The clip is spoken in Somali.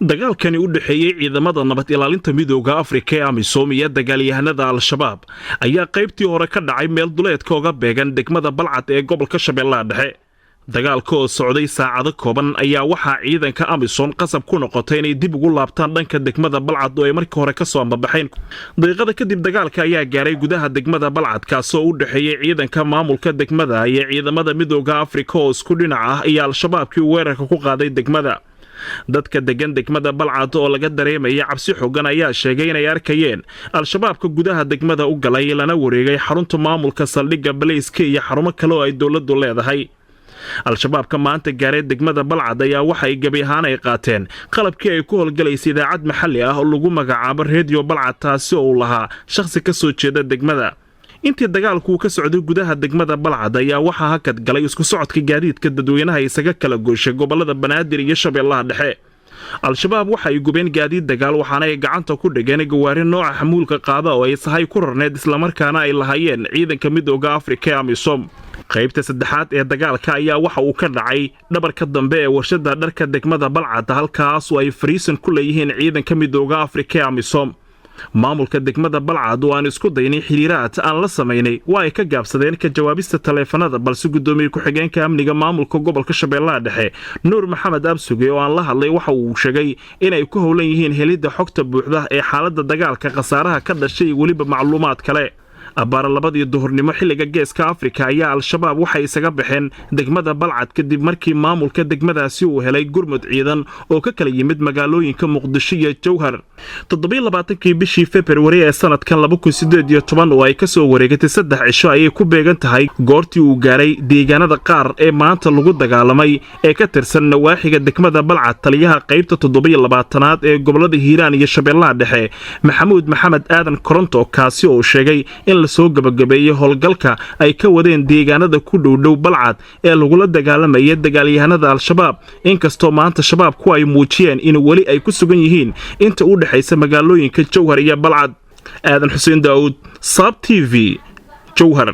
Dagaalkani u dhexeeyey ciidamada nabad ilaalinta Midooda Afrika ee AMISOM iyo dagaalyahanada Al-Shabaab ayaa qaybtii hore ka dhacay meel duleedka oga beegan degmada Balcad ee gobolka Shabeellaha Dhexe. Dagaalka oo socday saacado kooban ayaa waxaa ciidanka AMISOM qasab ku noqotay inay dib ugu laabtaan dhanka degmada Balcad oo ay markii hore ka soo ambabaxeen. Daqiiqada kadib dagaalka ayaa gaaray gudaha degmada Balcad, kaasoo u dhexeeyey ciidanka maamulka degmada iyo ciidamada Midooda Afrika oo isku dhinac ah iyo Al-Shabaabkii weerarka ku qaaday degmada. Dadka degan degmada Balcad oo laga dareemaya cabsi xogan ayaa sheegay inay arkayeen Al-Shabaabka gudaha degmada u galay, lana wareegay xarunta maamulka, saldhigga baleyska iyo xarumo kale oo ay dowladdu leedahay. Al-Shabaabka maanta gaaray degmada Balcad ayaa waxay gebi ahaan ay qaateen qalabkii ay ku howlgalaysay idaacad maxalli ah oo lagu magacaabo Reediyo Balcad, taasi oo uu lahaa shakhsi ka soo jeeda degmada. Intii dagaalku uu ka socday gudaha degmada Balcad ayaa waxaa hakad galay isku socodka gaadiidka dadweynaha isaga kala goyshay gobollada Banaadir iyo Shabeellaha Dhexe. Al-Shabaab waxa ay gubeen gaadiid dagaal, waxaana ay gacanta ku dhigeen gawaari nooca xamuulka qaada oo ay sahay ku rarneed, islamarkaana ay lahaayeen ciidanka Midooda Afrika ee AMISOM. Qaybta saddexaad ee dagaalka ayaa waxa uu ka dhacay dhabarka dambe ee warshada dharka degmada Balcad, halkaas oo ay fariisan ku leeyihiin ciidanka Midooda Afrika ee AMISOM. Maamulka degmada Balcad oo aan isku daynay xiriiraad aan la samaynay waa ay ka gaabsadeen ka jawaabista taleefanada, balse guddoomiye ku-xigeenka amniga maamulka gobolka Shabeellaha Dhexe, Nuur Maxamed Absuge, oo aan la hadlay, waxa uu sheegay inay ku howlan yihiin helidda xogta buuxda ee xaaladda dagaalka, khasaaraha ka dhashay iyo weliba macluumaad kale. Abbaara 2dii duhurnimo xilliga Geeska Afrika ayaa Al-Shabaab waxay isaga baxeen degmada Balcad, kadib markii maamulka degmadaasi uu helay gurmud ciidan oo ka kala yimid magaalooyinka Muqdisho iyo Jowhar. 27kii bishii Februari ee sanadkan 2018, oo ay ka soo wareegatay 3 cisho, ayay ku beegan tahay goortii uu gaaray deegaanada qaar ee maanta lagu dagaalamay ee ka tirsan nawaaxiga degmada Balcad taliyaha qaybta 27aad ee gobolada Hiiraan iyo Shabeellaha Dhexe, Maxamuud Maxamed Aadan Koronto, kaasi oo sheegay in lasoo gabagabeeyey howlgalka ay ka wadeen deegaanada ku dhowdhow Balcad ee lagula dagaalamaya dagaalyahanada Al-Shabaab, inkastoo maanta Shabaabku ay muujiyeen in weli ay ku sugan yihiin inta u dhexaysa magaalooyinka Jowhar iyo Balcad. Aadan Xuseen Daa'uud, Saab TV, Jowhar.